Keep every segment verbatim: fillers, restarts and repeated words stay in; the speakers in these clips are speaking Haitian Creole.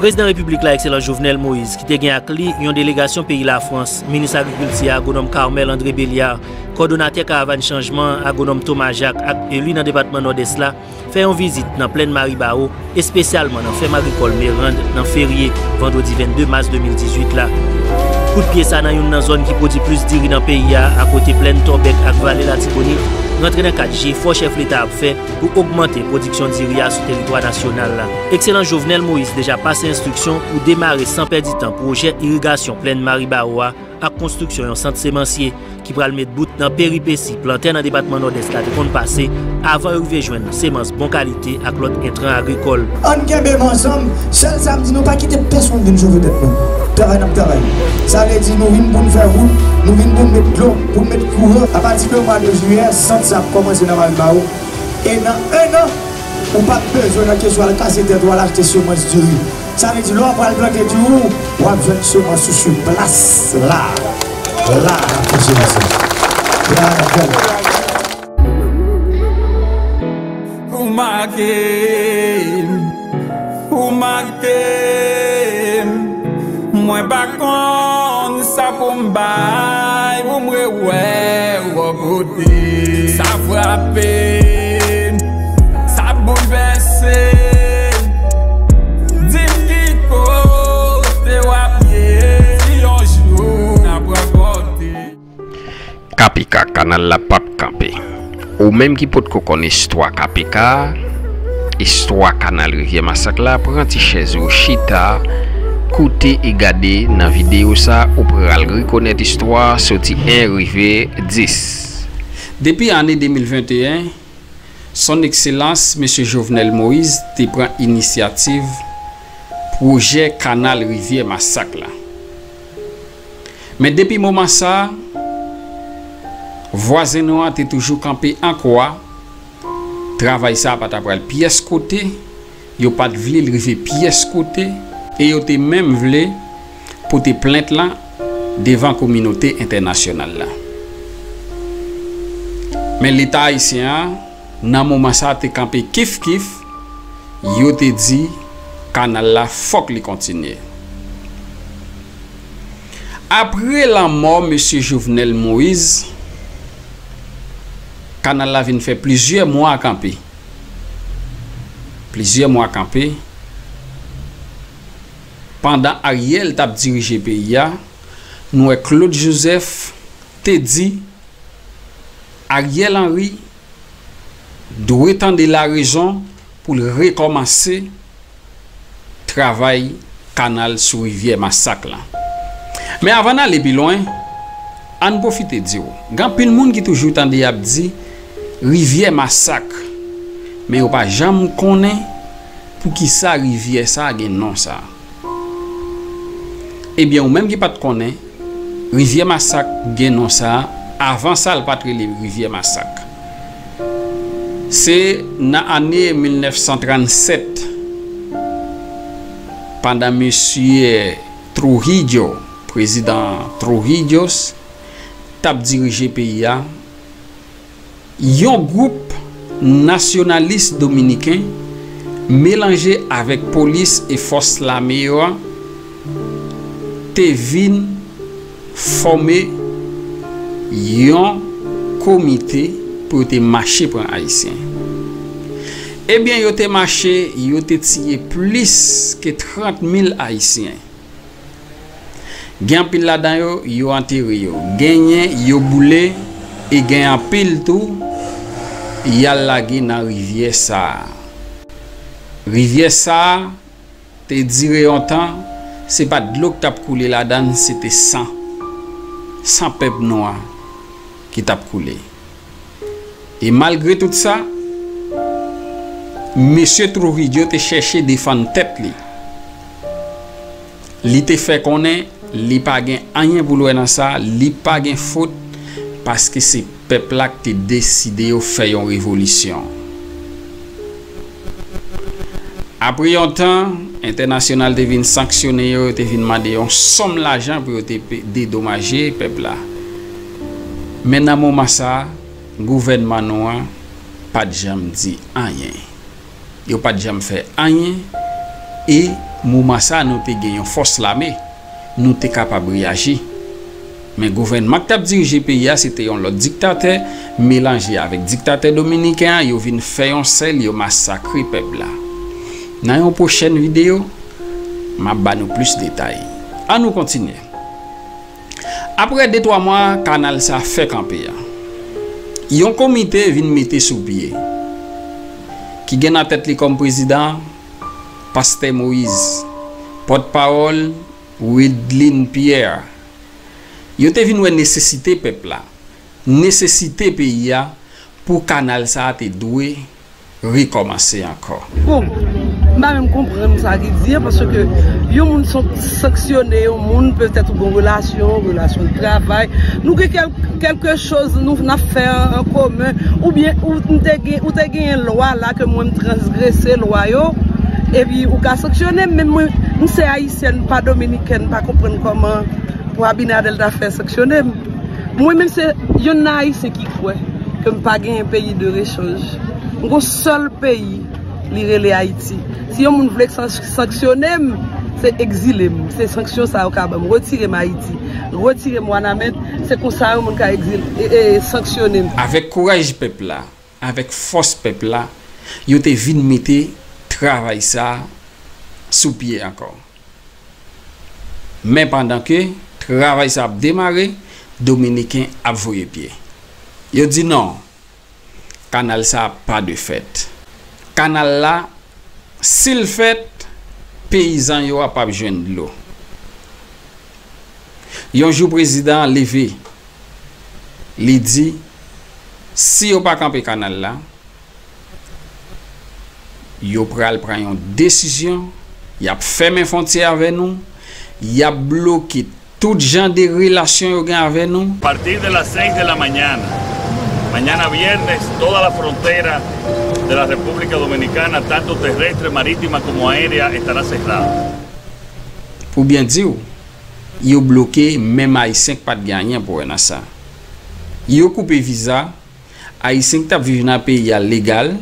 Prezidan Repiblik la, Ekselans Jovenel Moïse, ki te gen ak li yon delegasyon peyi Lafrans, minis agrikilti a, agwonòm Carmel André Belliard, kòdonatè Karavàn Chanjman an, agwonòm Thomas Jacques, ak eli nan depatman Nòdès la, fè yon vizit nan plèn Maribawo, espesyalman nan fèm agrikòl Merand, nan ferye vandredi vennde mas de mil dizuit la. Kout pye sa nan youn nan zòn ki pwodui plis diri nan peyi a, akote plèn Tòbèk ak vale Latibonit, rantre nan kad jefò chèf leta ap fè pou ogmante pwodiksyon diri a sou teritwa nasyonal la. Ekselans Jovenel Moïse deja pase enstriksyon pou demare san pèdi tan pwojè irigasyon plèn Maribawo a ak konstriksyon yon sant semansye ki pral met bout nan peripesi plantè nan depatman Nòdès la te konn pase avan yo rive jwenn semans bon kalite ak lòt entran agrikòl. Ann kenbe men ansanm, sèl sa m di nou, pa kite pèsonn vin chove tèt nou. Travay n ap travay. Sa vle di nou vin pou n fè wout, nou vin pou n met dlo, pou n met kouran. Apati de mwa de jiyè, sant sa ap kòmanse nan Maribawo. E nan en an, ou p ap bezwen nan kesyon al kase tèt ou al achte semans diri. Sa vle di, lè w ap pral plante diri w, w ap jwenn semans ou sou plas la. La, n ap pouse mesye. Travay n ap fè. Ou make m, ou make m. Mwen pa konn sa pou m bay pou m rewè w bò kote. Sa frape m, sa boulvèse m. Di m ki kote w ap ye, si yon jou n ap rankontre. K P K, kanal la p ap kanpe. Ou menm ki potko konn istwa K P K, istwa kanal Rivyè Masak la, pran ti chèz ou chita, koute e gade nan videyo sa, ou pral rekonèt istwa soti en rive dis. Depi ane de mil venteyen, Son Ekselans Mesye Jovenel Moïse te pran inisyativ pwojè kanal Rivyè Masak la. Men depi moman sa a, vwazen nou an te toujou kanpe an kwa, travay sa a pa ta pral pyès kote, yo pa t vle l rive pyès kote, e yo te menm vle pote plent lan devan kominote entènasyonal la. Men Leta ayisyen an, nan moman sa a, te kanpe kif kif, yo te di kanal la fòk li kontinye. Apre lanmò Mesye Jovenel Moïse, kanal la vin fè plizyè mwa kanpe. Plizyè mwa kanpe. Pandan Ariel t ap dirije peyi a, nou wè Claude Joseph te di Ariel Henry dwe tande larezon pou l rekòmanse travay kanal sou Rivyè Masak lan. Men avan n ale pi lwen, ann pwofite di w, gen anpil moun ki toujou tande y ap di Rivyè Masak, men yo pa janm konnen poukisa rivyè sa a gen non sa a. Ebyen, ou menm ki pa t konnen, Rivyè Masak gen non sa a, avan sa l pa t rele Rivyè Masak. Se nan ane mil nèf san trannsèt, pandan Mesye Trujillo, Prezidan Trujillo, t ap dirije peyi a, yon gwoup nasyonalis dominiken melanje avèk polis e fòs lame yo a te vin fòme yon komite pou yo te mache pran Ayisyen. Ebyen, yo te mache, yo te tiye plis ke trant mil Ayisyen. Gen anpil ladan yo, yo antere yo. Genyen, yo boule, e gen anpil tou, y al lage nan rivyè sa a. Rivyè sa a te dire yon tan, se pa dlo k t ap koule ladan l, se te san. San pèp nwa ki t ap koule. E malgre tout sa, Mesye Trujillo te chèche defann tèt li. Li te fè konnen li pa gen anyen pou l wè nan sa, li pa gen fot, paske se pèp la k te deside yo fè yon revolisyon. Apre yon tan, entènasyonal te vin sanksyone yo, yo te vin mande yon sòm lajan pou yo te pe-, dedomaje pèp la. Men nan moman sa a, gouvènman nou an pa t janm di anyen. Yo pa t janm fè anyen e Moman sa a, nou te gen yon fòs lame, nou te kapab reyaji. Men gouvènman k t ap dirije peyi a, se te yon lòt diktatè, melanje avèk diktatè dominiken an, yo vin fè yon sèl, yo masakre pèp la. Nan yon pwochèn videyo, m ap ba nou plis detay. Ann nou kontinye. Apre de twa mwa, kanal sa fè kanpe a. Yon komite vin mete sou pye, ki gen nan tèt li kòm prezidan, Pastè Moïse, pòtpawòl Widlin Pierre. Yo te vin wè nesesite pèp la, nesesite peyi a, pou kanal sa a te dwe rekòmanse ankò. Bon, m pa menm konprann sa ki di an, paske yon moun san-, sanksyone yon moun, petèt ou gen yon relasyon, relasyon de travay, nou gen kèl-, kèlke choz nou, n ap fè an, an komen, oubyen ou, m te gen, ou te genyen lwa la ke mwen m transgrese lwa yo, epi ou ka sanksyone m, men mwen, m se ayisyèn, m pa dominikèn, m pa konprann kòman pou Abinader ta fè sanksyone m. Mwen menm se yonn nan Ayisyen ki kwè ke m pa genyen peyi de rechanj. M gon sèl peyi, li rele Ayiti. Si yon moun vle sank-, sanksyone m, se egzile m. Se sanksyon sa yo ka ban m. Retire m Ayiti. Retire m Wanament. Se konsa yon moun ka egzile, e, e, sanksyone m. Avèk kouraj pèp la, avèk fòs pèp la, yo te vin mete travay sa a sou pye ankò. Men pandan ke travay sa ap demare, Dominiken ap voye pye. Yo di non, kanal sa pa dwe fèt. Kanal la, si l fèt, peyizan yo a p ap jwenn dlo. Yon jou prezidan an leve, li di, si yo pa kanpe kanal la, yo pral pran yon desizyon, y ap fèmen fwontyè avè nou, y ap bloke tout jan de relasyon yo gen avè nou. A partir de las seis de la mañana, mañana viernes, toda la frontera de la República Dominicana, tanto terrestre, marítima como aérea, estará cerrada. Pou byen di w, yo bloke menm Ayisyen k pa t gen anyen pou wè nan sa. Yo koupe viza, Ayisyen ki t ap viv nan peyi a legal,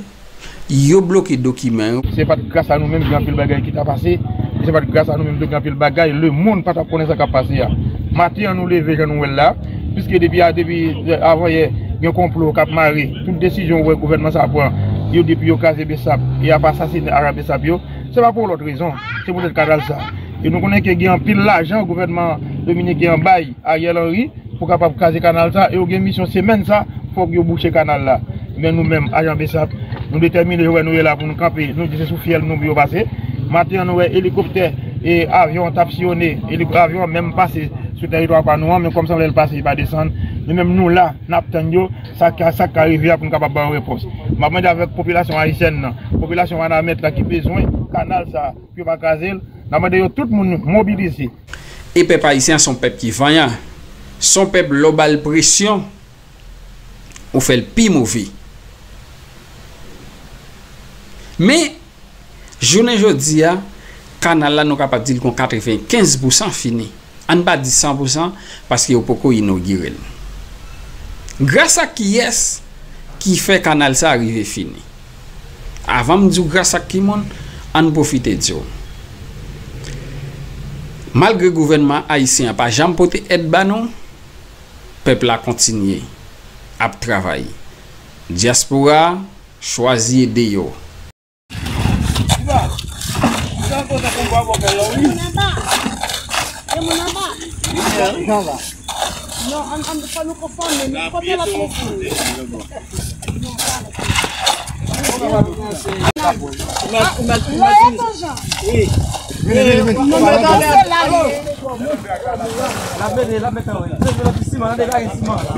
yo bloke dokiman yo. Se pa t gras a nou menm, gen anpil bagay ki ta pase. E se pa t gras a nou menm tou, gen anpil bagay lemonn pa t ap konnen sa k ap pase a. Maten an, nou leve jan nou wè l la, piske depi a, depi, eh, avanyè, gen konplo k ap mare tout desizyon ou wè gouvènman sa a pran, yo depi yo kraze Besap e ap asasine Ara Besap yo, se pa pou lòt rezon, se poutèt kanal sa. E nou konnen ke gen anpil lajan gouvènman dominiken an bay Ariel Henry, pou kapab kraze kanal sa, e yo gen misyon semèn sa, fòk yo bouche kanal la. Men nou menm, ajan Besap, nou detèmine, yo wè nou ye la pou nou kanpe, nou di se sou fyèl nou pou yo pase. Maten an, nou wè elikoptè e avyon t ap siyone, elik-, avyon an menm pase sou tèritwa pa nou an, men kòm sanble l pase, li pa desann. Nou menm, nou la, n ap tann yo, sa ka, sa ka rive a pou nou kapab ba yo repons. M ap mande avèk popilasyon ayisyèn nan, popilasyon Wanament la ki bezwen kanal sa, pou yo pa kraze l, n ap mande yo tout moun mobilize. E pèp ayisyen an se yon pèp ki vanyan. Se yon pèp lè w ba l presyon, ou fè l pi move. Men, jounen jodi a, kanal la nou kapab di l gon katrevenkenz pousan fini. Ann pa di san pousan, paske yo poko inogire l. Gras a kiyès ki fè kanal sa a rive fini? Avan m di w gras ak ki moun, ann pwofite di w. Malgre gouvènman ayisyen an pa janm pote èd ba nou, pèp la kontinye ap travay. Dyaspora a chwazi ede yo.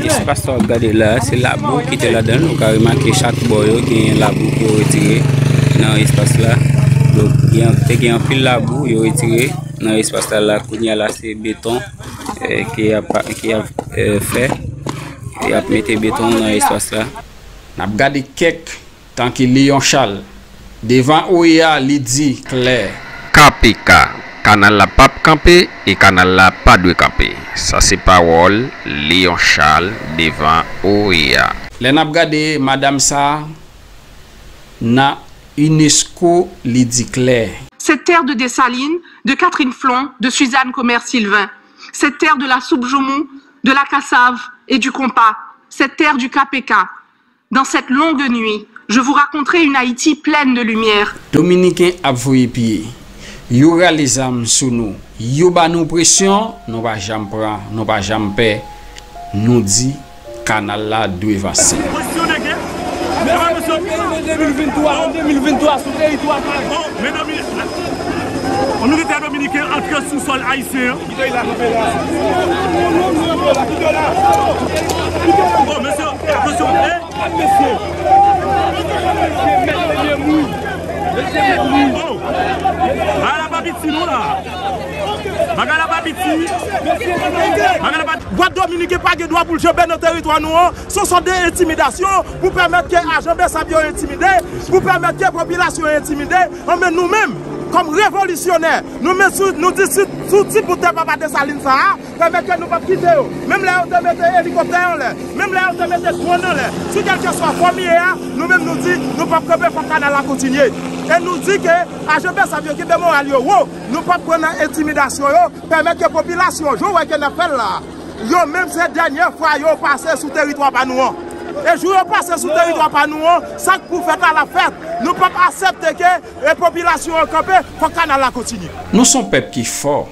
Espas sa w ap gade la, se labou ki te ladan l. Ou ka remake chak bò yo genyen labou pou yo retire nan espas la. Donk, gen, te gen anpil labou yo retire nan espas la. La, kounye a la, se beton, eh, ke y ap, ke y ap, eh, fè. Y ap mete beton nan espas la. N ap gade kèk Tanki Leon Charles, devan O E A, li di klè. K P K, kanal la p ap kanpe e kanal la pa dwe kanpe. Sa se pawòl Leon Charles devan O E A. Lè n ap gade madanm sa a nan unesco, li di klè. Cette terre de Dessalines, de Catherine Flon, de Suzanne Comer-Sylvain, cette terre de la soupe joumou, de la cassave et du compas, cette terre du K P K. Dans cette longue nuit, je vous raconterai une Haïti pleine de lumière. Dominiken ap voye pye. Yo rale zam sou nou. Yo ba nou presyon, nou pa janm pran, nou pa janm pè. Nou di, kanal la dwe vanse. Pozisyon nèg yo. Mesye, de mil venntwa, an de mil venntwa, sou teritwa pa nou. Oh, medam, otorite dominiken antre sou sòl ayisyen an. Kite la, kanpe la. Bon, mesye, atansyon, eh. Mesye, mesye, mèt mesye mouri. Mesye mouri. Oh, bagay la pa piti non la. Bagay la pa piti. Bagay la pa Dwa Dominiken pa gen dwa pou l janbe nan teritwa nou an. Se yon sòt de entimidasyon pou pèmèt ke ajan Bèsab yo entimide, pou pèmèt ke popilasyon entimide. Anben nou menm, kòm revolisyonè, nou menm sou, nou di si, sou ti bout tè papa Desalin sa a, pèmèt ke nou p ap kite yo. Menm lè yo te mete elikoptè anlè, menm lè yo te mete dwòn anlè, sou kèlkeswa fòm li ye a, nou menm nou di, nou p ap kanpe, fòk kanal la kontinye. E nou di ke ajan Bèsab yo kenbe moral yo wo, nou p ap pran nan entimidasyon yo, pèmèt ke popilasyon, jan w wè ke n ap fè l la a, yo menm se dènye fwa yo pase sou teritwa pa nou an. E jou yo pase sou teritwa pa nou an, sa k pou fèt la, l ap fèt. Nou p ap aksepte ke, e, popilasyon an kanpe, fòk kanal la kontinye. Nou se yon pèp ki fò.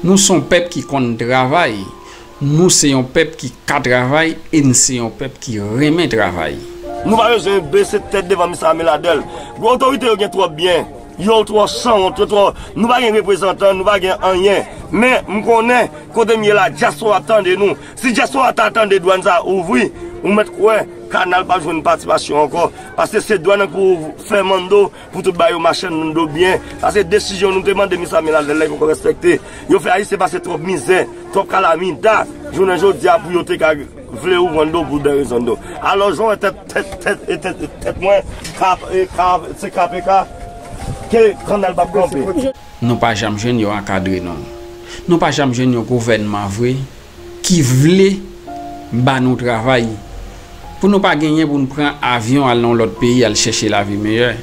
Nou se yon pèp ki konn travay. Nou se yon pèp ki ka travay e n se yon pèp ki renmen travay. Nou pa bezwen bese tèt devan Misameladèl. Otorite yo gen twòp byen. Yo twò sanwont, yo twò, nou pa gen reprezantan, nou pa gen anyen. Men, m konnen, kote m ye la, dyaspora ap tande nou. Si dyaspora ta tande dwàn sa ouvri, ou mèt kwè, kanal p ap jwenn patisipasyon ankò. Paske se dwàn nan pou fè mando, pou tout bagay yo mache nan do byen. Sa se desizyon nou te mande Misameladèl la, li poko respekte. Yo fè Ayisyen pase twòp mizè, twòp kalamita, jounen jodi a pou yo te ka vle ou pran do pou de rezon do. Alò, jan w wè tèt, tèt, tèt, e tèt, tèt mwen, ka, e ka, se K P K, ke kanal p ap kanpe. Nou pa janm jwenn yo ankadre nou. Nou pa janm jwenn yon gouvènman vre ki vle ba nou travay. Pou nou pa genyen pou n pran avyon al nan yon lòt peyi al chèche lavi meyè.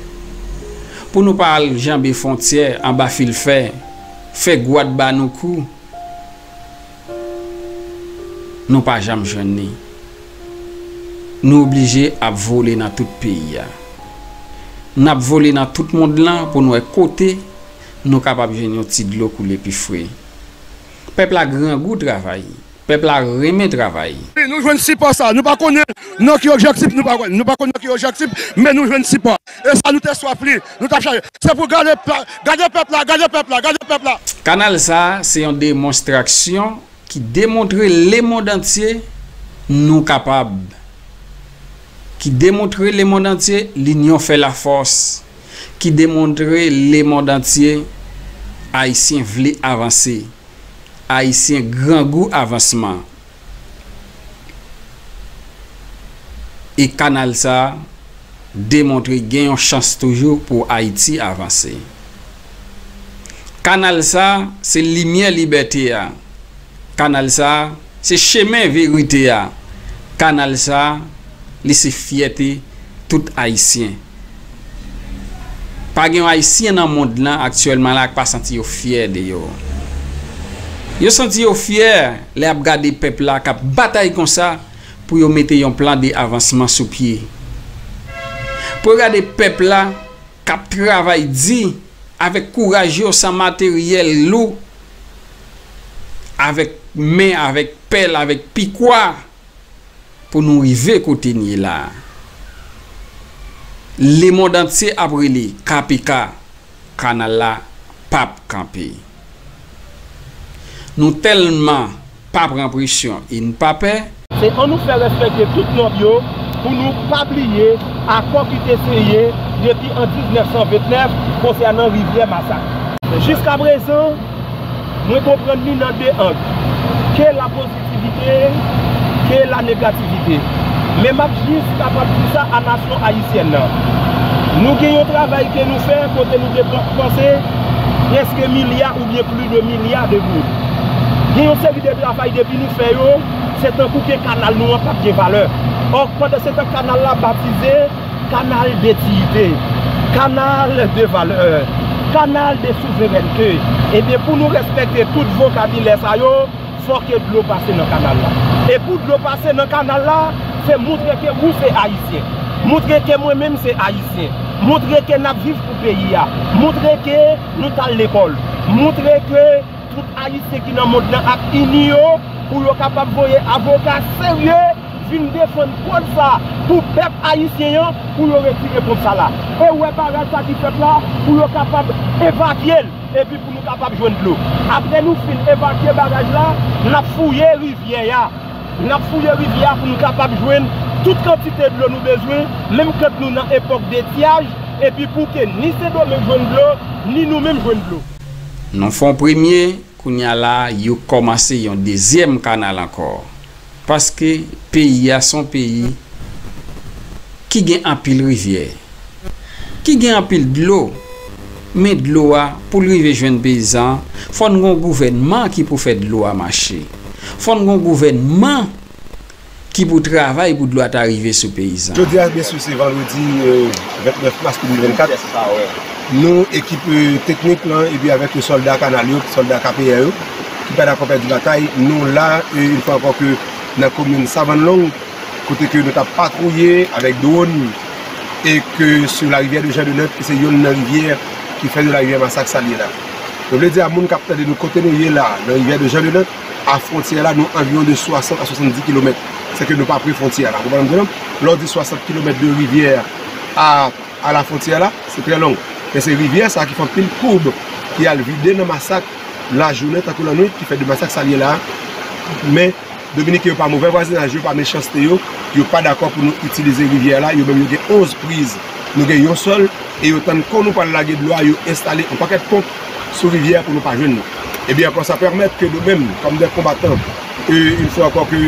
Pou nou pa al janbe fwontyè anba fil fè, fè gwad ba nou kou. Nou pa janm jwenn li. Nou oblije ap vole nan tout peyi a. N ap vole nan tout mond lan pou n wè kote nou kapab jwenn yon ti dlo koule pi fre. Pèp la grangou travay. Pèp la renmen travay. Nou jwenn sipò sa. Nou pa konnen nan ki objektif, nou pa, nou pa konnen nan ki objektif, men nou jwenn sipò. E sa nou te swaf li. Nou t ap chache. Se pou gade, gade pèp la, gade pèp la, gade pèp la. Kanal sa a se yon demonstrasyon ki demontre lemonn antye nou kapab. Ki demontre lemonn antye linyon fè lafòs. Ki demontre lemonn antye Ayisyen vle avanse. Ayisyen grangou avansman. E kanal sa a demontre gen yon chans toujou pou Ayiti avanse. Kanal sa a se limyè libète a. Kanal sa a se chemen verite a. Kanal sa a, li se fyète tout Ayisyen. Pa gen yon Ayisyen nan mond lan aktyèlman la k pa santi yo fyè de yo. Yo santi yo fyè lè y ap gade pèp la k ap batay konsa pou yo mete yon plan de avansman sou pye. Pou yo gade pèp la k ap travay di, avèk kouraj yo, san materyèl lou, avèk men, avèk pèl, avèk pikwa, pou nou rive kote n ye la a. Lemonn antye ap rele K P K, kanal la p ap kanpe. Nou tèlman pa pran presyon e n pa pè. Se annou fè respekte tout nòm yo pou nou pa bliye akò ki te siyen depi an diznèf san vennèf konsènan Rivyè Masak. Jiskaprezan, mwen konprann li nan de ang, ke la pozitivite, ke la negativite. Men m ap jis kapab di sa a nasyon ayisyèn nan. Nou gen yon travay ke nou fè kote nou depanse prèske milya oubyen plis de milya de goud. Gen yon seri de travay depi nou fè yo, se tankou ke kanal nou an p ap gen valè. Ò, pandansetan kanal la batize, kanal de diyite. Canal de valeur, canal de souveraineté. Ebyen, pou nou respekte tout vokabilè sa yo, fò ke dlo pase nan kanal la. E pou dlo pase nan kanal la, se montre ke ou se Ayisyen. Montre ke mwen menm se Ayisyen. Montre ke n ap viv pou peyi a. Montre ke nou t al lekòl. Montre ke tout Ayisyen ki nan mond lan ap ini yo pou yo kapab voye avoka serye vin defann kòz sa pou pèp ayisyen an, pou yo retire ponp sa la. E ou wè baraj sa ki fèt la, pou yo kapab evakye l, epi pou nou kapab jwenn dlo. Apre nou fin evakye baraj la, n ap fouye rivyè a. N ap fouye rivyè a pou nou kapab jwenn tout kantite dlo nou bezwen, menm kan nou nan epòk detyaj, epi pou ke ni Sendomeng jwenn dlo, ni nou menm jwenn dlo. Nou fè yon premye, kounye a la, yo kòmanse yon dezyèm kanal ankò. Paske peyi a se yon peyi ki gen anpil rivyè, ki gen anpil dlo. Men dlo a, pou l rive jwenn peyizan, fò n gen yon gouvènman ki pou fè dlo a mache. Fò n gen yon gouvènman ki pou travay pou dlo a ta rive sou peyizan. Jodi a, byensi, se vandredi, euh, vennèf mas de mil vennkat. Nou, ekip, euh, teknik lan, epi avèk sòlda kanal yo, sòlda K P R yo, ki pa dakò pèdi batay, nou la, euh, yon fwa ankò ke nan komin Savàn Long, kote ke nou t ap patwouye avèk dwòn, e ke sou la rivière de Jean Denain, ki se youn nan rivyè ki fè de la rivière Masak sa l ye la. Nou vle di a moun k ap tande nou kote nou ye la, nan rivière de Jean Denain, a fwontyè la, nou anviwon de swasant a swasanndis kilomèt. Sèke nou pa pre fwontyè la. Ou konprann m di non? Lè w di swasant kilomèt de rivyè a, a la fwontyè la, se trè long. Men se rivyè sa ki fè anpil koub, ki al vide nan Masak, lajounen tankou lannwit, ki fè de Masak sa l ye la. Men Dominiken yo pa movè vwazinaj yo, pa mechanste yo, yo pa dakò pou nou itilize rivyè a la, yo menm yo gen onz priz. Nou gen yon sèl, e yo tann kon nou pral lage dlo a, yo enstale yon pakèt ponp sou rivyè a pou nou pa jwenn li. Ebyen ankò, sa pèmèt ke nou menm, kòm de konbatan, e, yon fwa ankò ke,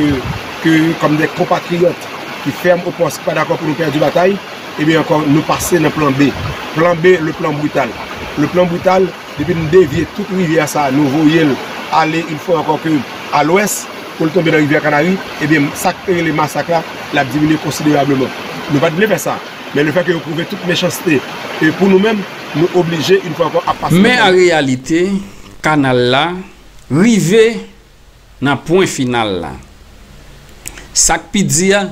ke kòm de konpatriyòt ki fèm o pòs, ki pa dakò pou nou pèdi batay, ebyen ankò, nou pase nan plan B. Plan B, le plan brutal. Le plan brutal, depi n devye tout rivyè sa, nou voye l ale yon fwa ankò ke a lwès, pou l tonbe nan rivyè Kanari, ebyen, sa k te rele Masak la, l ap diminye konsiderableman. Nou pa t vle fè sa. Men lefètke yo pwouve tout mechanste, e pou nou menm, nou oblije, yon fwa ankò, ap pase. Men an reyalite, kanal la rive nan pwen final la. Sa k pi di a,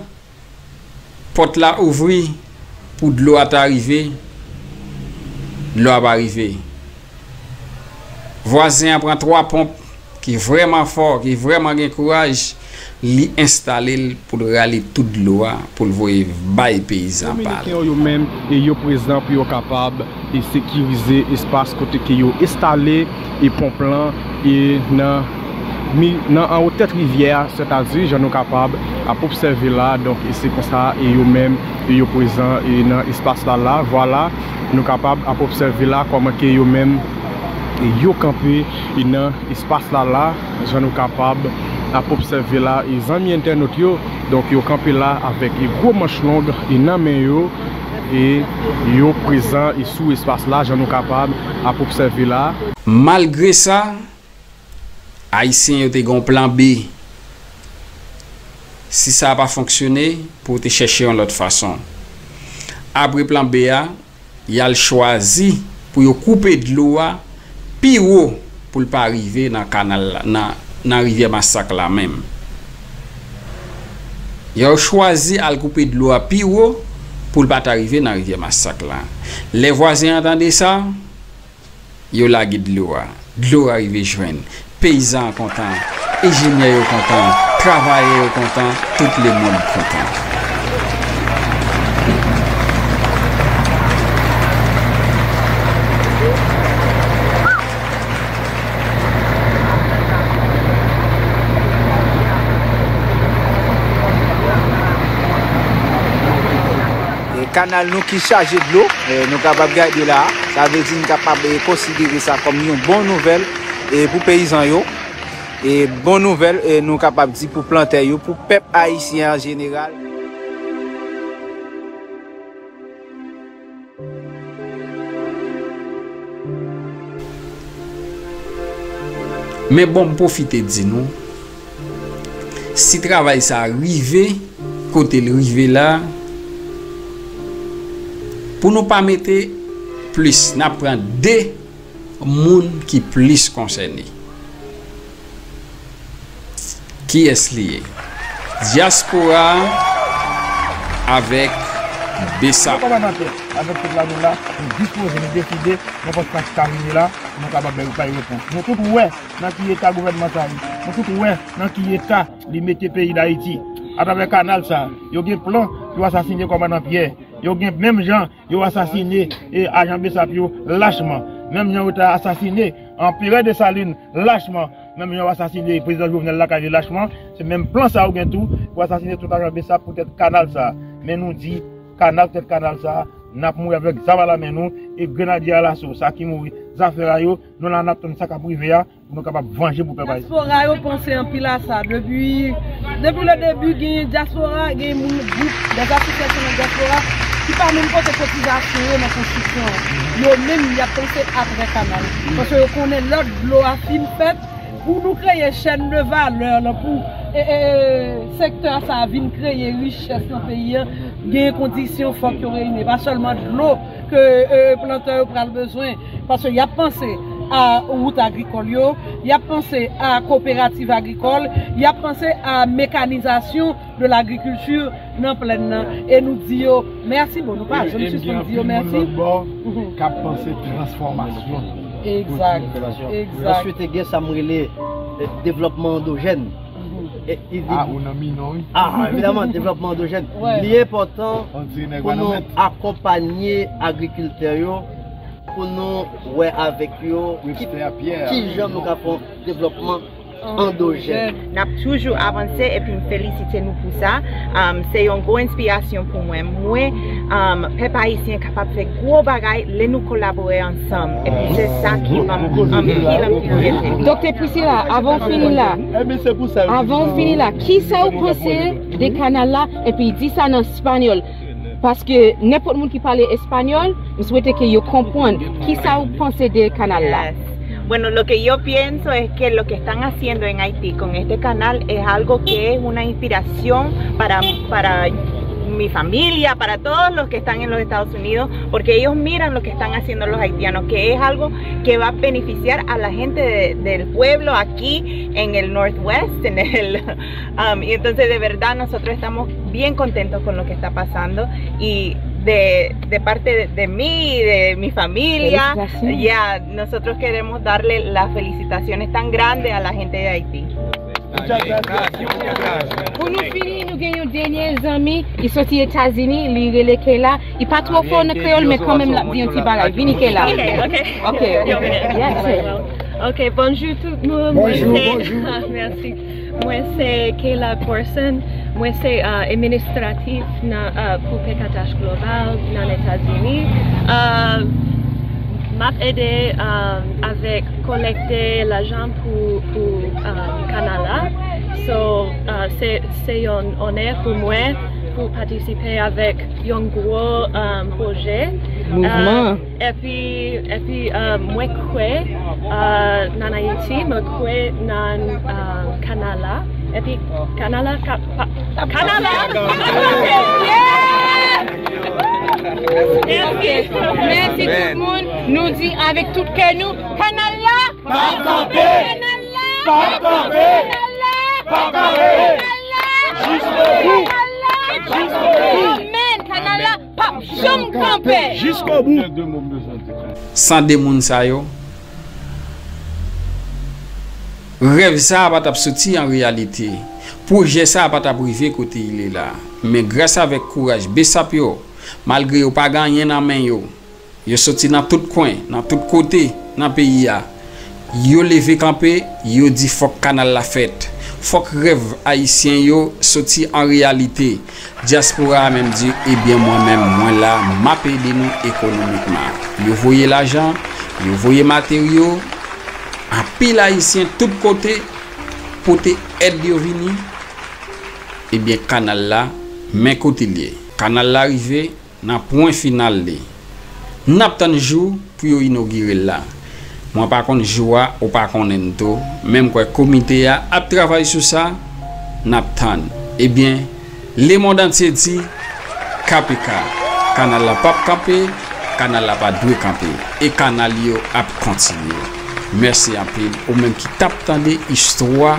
pòt la ouvri pou dlo a ta rive, dlo a pa rive. Vwazen an pran twa ponp ki vrèman fò, ki vrèman gen kouraj, li enstale l pou l rale tout dlo a, pou l voye bay peyizan pa l. Dominiken yo, yo menm, e yo prezan pou yo kapab e sekirize espas kote ke yo enstale e ponp lan e nan mi, nan anwo tèt rivyè a, sètadi jan nou kapab ap obsève la. Donk, e se konsa e yo menm e yo prezan e nan espas la la. Vwala, nou kapab ap obsève la kòman ke yo menm e yo kanpe e nan espas la la, jan nou kapab ap obsève la e zanmi entènot yo. Donk, yo kanpe la avèk e gwo manch long e nan men yo. E yo prezan e sou espas la, jan nou kapab ap obsève la. Malgre sa, Ayisyen yo te gen yon plan B. Si sa pa fonksyone, pou yo te chèche yon lòt fason. Apre plan B a, y al chwazi pou yo koupe dlo a pi wo pou l pa rive nan kanal la, nan, nan rivyè Masak la menm. Yo chwazi al koupe dlo a pi wo pou l pa ta rive nan rivyè Masak la. Lè vwazen an tande sa, yo lage dlo a. Dlo a rive jwenn. Peyizan an kontan. Enjenyè yo kontan. Travayè yo kontan. Tout lemonn kontan. E kanal nou ki chaje dlo, e nou kapab gade la, sa vle di n kapab, e, konsidere sa kòm yon bon nouvèl, e, pou peyizan yo. E bon nouvèl, e, nou kapab di pou plantè yo, pou pèp ayisyen an jeneral. Men bon, m pwofite di nou, si travay sa a rive kote l rive la, pou nou pa mete plis, n ap pran de moun ki plis konsène. Kiyès li ye? Dyaspora avèk BSAP. Kòmandan Pyè, avèk tout lame la, nou dispoze, nou deside, nenpòt sa ki ka vini la, nou kapab bay, bay repons. Nou tout wè nan ki eta gouvènman sa ye. Nou tout wè nan ki eta li mete peyi Dayiti. Atravè kanal sa, yo gen plan pou yo asasine kòmandan Pyè. Yo gen menm jan yo asasine, e, ajan BSAP yo lachman. Menm jan yo ta asasine anperè Desalin lachman. Menm jan yo asasine prezidan Jovenel lakay li lachman. Se menm plan sa yo gen tou pou asasine tout ajan BSAP poutèt kanal sa. Men nou di, kanal, poutèt kanal sa, n ap mouri avèk zam a la men nou, e grenadye alaso, sa ki mouri, zafè a yo, nou la n ap tann sa k ap rive a, pou nou kapab vanje pou pèp ayisyen. Dyaspora yo panse anpil a sa. Depi, depi le debi, gen dyaspora, gen moun, gwoup, dè asosyasyon nan dyaspora ki pa menm pote kotizasyon yo nan konstriksyon an. Yo menm, y ap panse apre kanal. Paske yo konnen lè dlo a fin fèt, pou nou kreye chèn de valè lan, pou, e, e, e, sektè sa a vin kreye richès nan peyi an, gen kondisyon fòk yo reyini. Pa sèlman dlo ke, e, plantè yo pral bezwen, paske y ap panse a wout agrikòl yo, y ap panse a koperativ agrikòl, y ap panse a mekanizasyon de lagrikilti nan plèn nan. E nou di yo mèsi, bon, nou pa janm sispann di yo mèsi. E m gen anpil moun lòt bò k ap panse transfòmasyon. Egzak, egzak. Answit, gen sa m rele, e, devlòpman andojèn. E, e, ah, ou nan minon, wi. Ah, evidaman, devlòpman andojèn. Li enpòtan pou nou akonpanye agrikiltè yo, pou nou wè avèk yo ki, ki jan nou ka fè yon devlòpman andojèn. N ap toujou avanse epi m felisite nou pou sa. Um, se yon gwo enspirasyon pou mwen. Mwen, um, pèp ayisyen kapab fè gwo bagay lè nou kolabore ansanm. Epi se sa ki ban m anpil, anpil fyète. Doktè Priscilla, avan w fini la, avan w fini la, kisa w panse de kanal la? Epi di sa nan espanyòl. Paske nenpòt moun ki pale espanyòl, m swete ke yo konprann kisa w panse de kanal la. Yes. Bueno, lo que yo pienso es que lo que están haciendo en Haití con este canal es algo que es una inspiración para, para mi familia, para todos los que están en los Estados Unidos, porque ellos miran lo que están haciendo los haitianos, que es algo que va a beneficiar a la gente de, del pueblo aquí en el Northwest, en el, um, y entonces de verdad nosotros estamos bien contentos con lo que está pasando y de, de parte de, de mí y de mi familia, ya, nosotros queremos darle las felicitaciones tan grandes a la gente de Haití. Pou nou fini, nou gen yon dènye zanmi, li soti Etazini, li rele Kayla. Li pa twò fò nan kreyòl, men kanmenm l ap di yon ti bagay. Vini, Kayla. Ok, ok. Ok, bonjou tout moun. Bonjou, bonjou. Mèsi. Mwen se Kayla Corson. Mwen se, uh, administratif nan, uh, pou P K T H Global nan Etazini. Uh, m ap ede, uh, avèk kolekte lajan pou, pou, uh, kanal la. So, uh, se, se yon onè pou mwen pou patisipe avèk yon gwo, uh, pwojè. Mouvman. Uh, Epi, epi, uh, mwen kwè, uh, nan Ayiti, mwen kwè nan, uh, kanal la. Epi, kanal la ka, pa, kanal la! Mèsi tout moun. Nou di avèk tout kè nou, kanal la! Pa kanpe! Kanal la! Pa kanpe! Kanal la! Pa kanpe! Kanal la! Jiskobou! Kanal la! Jiskobou! Amèn! Kanal la! P ap janm kanpe. Jiskobou. San de moun sa yo, rèv sa a pa t ap soti an reyalite. Pwojè sa a pa t ap rive kote l ye la. Men gras avèk kouraj BSAP yo, malgre yo pa gen anyen nan men yo, yo soti nan tout kwen, nan tout kote nan peyi a. Yo leve kanpe, yo di fòk kanal la fèt. Fòk rèv ayisyen yo soti an reyalite. Dyaspora a menm di, ebyen mwen menm, mwen la, m ap ede nou ekonomikman. Yo voye lajan, yo voye materyo, anpil ayisyen tout kote pote èd yo vini. Ebyen kanal la, men kote l ye. Kanal la rive, nan pwen final li. N ap tann jou pou yo inogire l la. Mwen pa konn jou a, ou pa konnen l tou, men m kwè komite a ap travay sou sa, n ap tann. Ebyen, lemonn antye di, K P K, kanal la p ap kanpe, Kanal la pa dwe kanpe, e kanal yo ap kontinye. Mèsi anpil, ou menm ki t ap tande istwa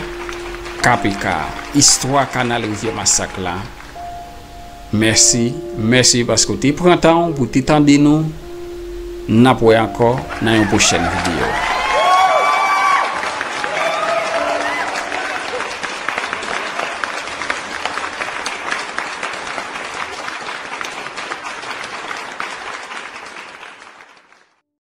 K P K, istwa kanal Rivyè Masak la. Mèsi, mèsi paske w te pran tan w pou te tande nou. N ap wè ankò nan yon pwochèn videyo.